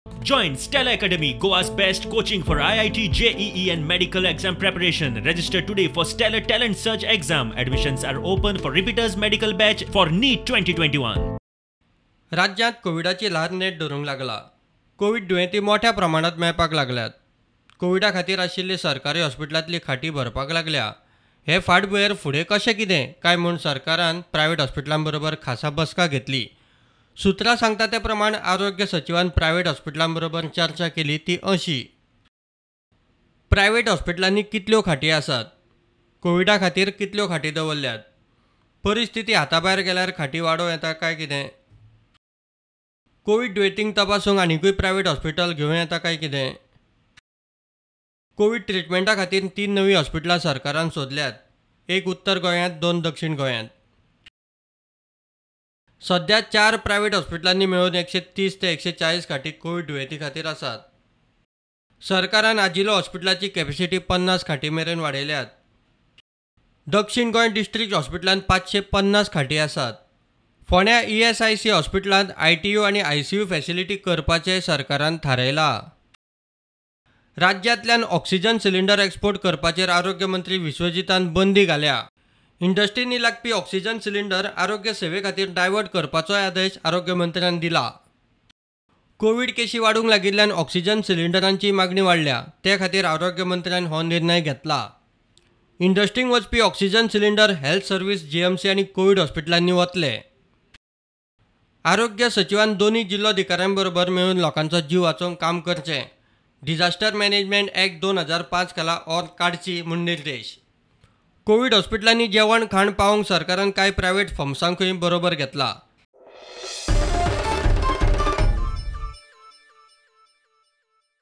Join Stella Academy, Goa's best coaching for IIT, JEE and medical exam preparation. Register today for Stellar Talent Search exam. Admissions are open for repeaters medical batch for NEET 2021. राज्यांत कोविडाची ल्हार नेट धरूंक लागला. Covid दुयेंती मोठ्या प्रमाणांत मेळपाक लागल्यात. कोविडा खातीर आशिल्ली सरकारी हॉस्पिटलांतली खाटी भरपाक लागल्या. हे फाटभुंयेर फुडें कशें कितें काय म्हूण सरकारान प्रायव्हेट हॉस्पिटलां बरोबर खासा बसका घेतली. सूत्रां सांगता ते प्रमाण आरोग्य सचिवान प्रायव्हेट हॉस्पिटलां बरोबर चर्चा केली ती अशी. प्रायव्हेट हॉस्पिटलांनी कितल्यो खाटी आसात, कोविडा खातीर कितल्यो खाटी दवरल्यात, परिस्थिती हाताभायर गेल्यार खाटी वाडोवं येता काय कितें, कोवीड दुयेंतींक तपासूंक आनिकूय प्रायव्हेट हॉस्पिटल घेवं येता काय कितें. कोवीड ट्रिटमेंटा खातीर 3 नवीं हॉस्पिटलां सरकारान सोदल्यात, एक उत्तर गोंयांत, 2 दक्षिण गोंयांत. सध्या 4 प्रायव्हेट हॉस्पिटलांनी मेळून 130 ते 140 खाटी कोवीड दुयेंती खातीर आसात. सरकारान आजिलो हॉस्पिटलाची कॅपॅसिटी 50 खाटी मेरेन वाडयल्यात. दक्षिण गोंय डिस्ट्रिक्ट हॉस्पिटलांत 550 खाटी आसात. फोंड्या ESIC हॉस्पिटलांत ITU आनी ICU facility करपाचें सरकारान थारायलां. राज्यांतल्यान ऑक्सिजन सिलिंडर एक्सपोर्ट करपाचेर आरोग्य मंत्री विश्वजीतान बंदी घाल्या. इंडस्ट्रींनी लागपी ऑक्सिजन सिलिंडर आरोग्य सेवे खातीर डायवर्ट करपाचोय आदेश आरोग्य मंत्र्यान दिला. कोवीड केशी वाडूंक लागिल्ल्यान ऑक्सिजन सिलिंडरांची मागणी वाडल्या, ते खातीर आरोग्य मंत्र्यान हो निर्णय घेतला. इंडस्ट्रींक वचपी oxygen cylinder health service, GMC आनी कोवीड हॉस्पिटलांनी वतले. आरोग्य सचिवान दोनूय जिल्लोधिकाऱ्यां बरोबर मेळून लोकांचो जीव वाचोवंक काम करचें. डिझास्टर मॅनेजमेंट ॲक्ट 2005 खाला ऑर्द काडची म्हूण निर्देश. कोवीड हॉस्पिटलांनी जेवण खाण पावोवंक सरकारान कांय प्रायव्हेट फर्म्सांकूय बरोबर घेतला.